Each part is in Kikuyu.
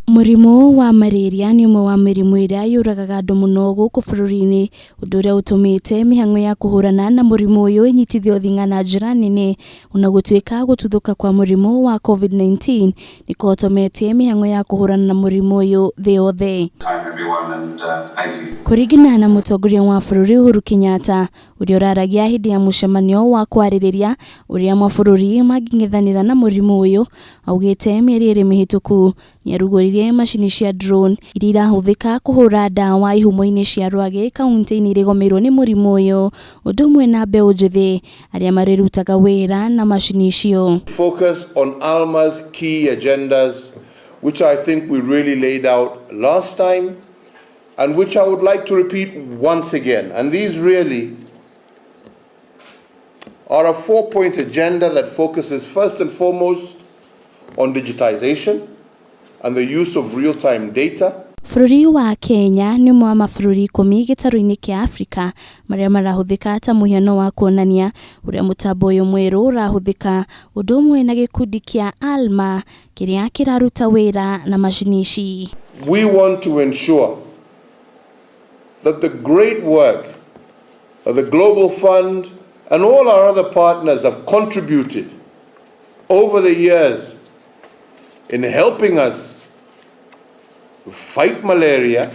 Mũrimũ wa malaria nĩ ũmwe wa mĩrimũ ĩrĩa yũragaga andũ mũno gũkũ bũrũri-inĩ, ũndũ ũrĩa ũtũmĩte mĩhang'o ya kũhũrana na mũrimũ ũyũ ĩnyitithio thing'a na njĩra nene. Ona gũtuĩka gũtuthũka kwa mũrimũ wa COVID-19 nĩ kũhotometie mĩhang'o ya kũhũrana na mũrimũ ũyũ thĩ yothe. Time, everyone, and thank you. Kũringana na mũtongoria wa bũrũri Uhuru Kenyatta, ũrĩa ũraragia hĩndĩ ya mũcemanio wa kwarĩrĩria ũrĩa mabũrũri mangĩng'ethanĩra na mũrimũ ũyũ, augĩte mĩeri 2 mĩhĩtũku nĩarugũririe macini cia drone iria irahũthĩka kũhũra ndawa ihumo-inĩ cia rwagĩ kaunti-inĩ iria igũmĩirwo nĩ mũrimũ ũyũ, ũndũ ũmwe na mbeũ njĩthĩ arĩa marĩrutaga wĩra na macini icio. Focus on ALMA's key agendas, which I think we really laid out last time and which I would like to repeat once again. And these really are a 4-point agenda that focuses first and foremost on digitization and the use of real-time data. Bũrũri wa Kenya nĩ ũmwe wa mabũrũri 10 gĩtarũ-inĩ kĩa Afrika marĩa marahũthĩka ta mũhiano wa kuonania ũrĩa mũtambo ũyũ mwerũ ũrahũthĩka, ũndũ ũmwe na gĩkundi kĩa ALMA kĩrĩa kĩraruta wĩra na macini ici. We want to ensure that the great work that the Global Fund and all our other partners have contributed over the years in helping us fight malaria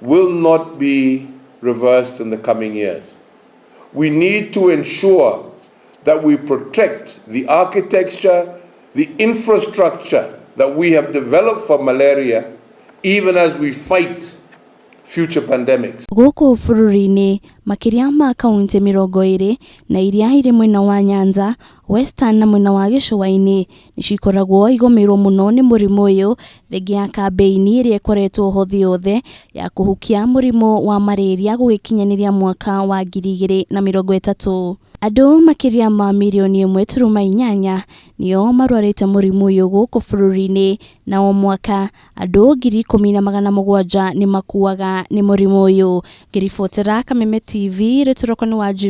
will not be reversed in the coming years. We need to ensure that we protect the architecture, the infrastructure that we have developed for malaria, even as we fight future pandemics. Gũkũ bũrũri-inĩ makĩria ma kaunti 20 na iria irĩ mwena wa Nyanza, Western na mwena wa gĩcũa-inĩ nĩcio ikoragwo igũmĩirwo mũno nĩ mũrimũ ũyũ, thengia ya kambĩini ĩrĩa ĩkoretwo ho thĩ yothe ya kũhukia mũrimũ wa malaria gũgĩkinyanĩria mwaka wa 2030. Andũ makĩria ma mirioni 1.8 nĩo marwarĩte mũrimũ ũyũ gũkũ bũrũri-inĩ, na o mwaka andũ 10,700 nĩ makuaga nĩ mũrimũ ũyũ. Ngĩribotera Kameme TV, rĩtũroko nĩ Wanjiru.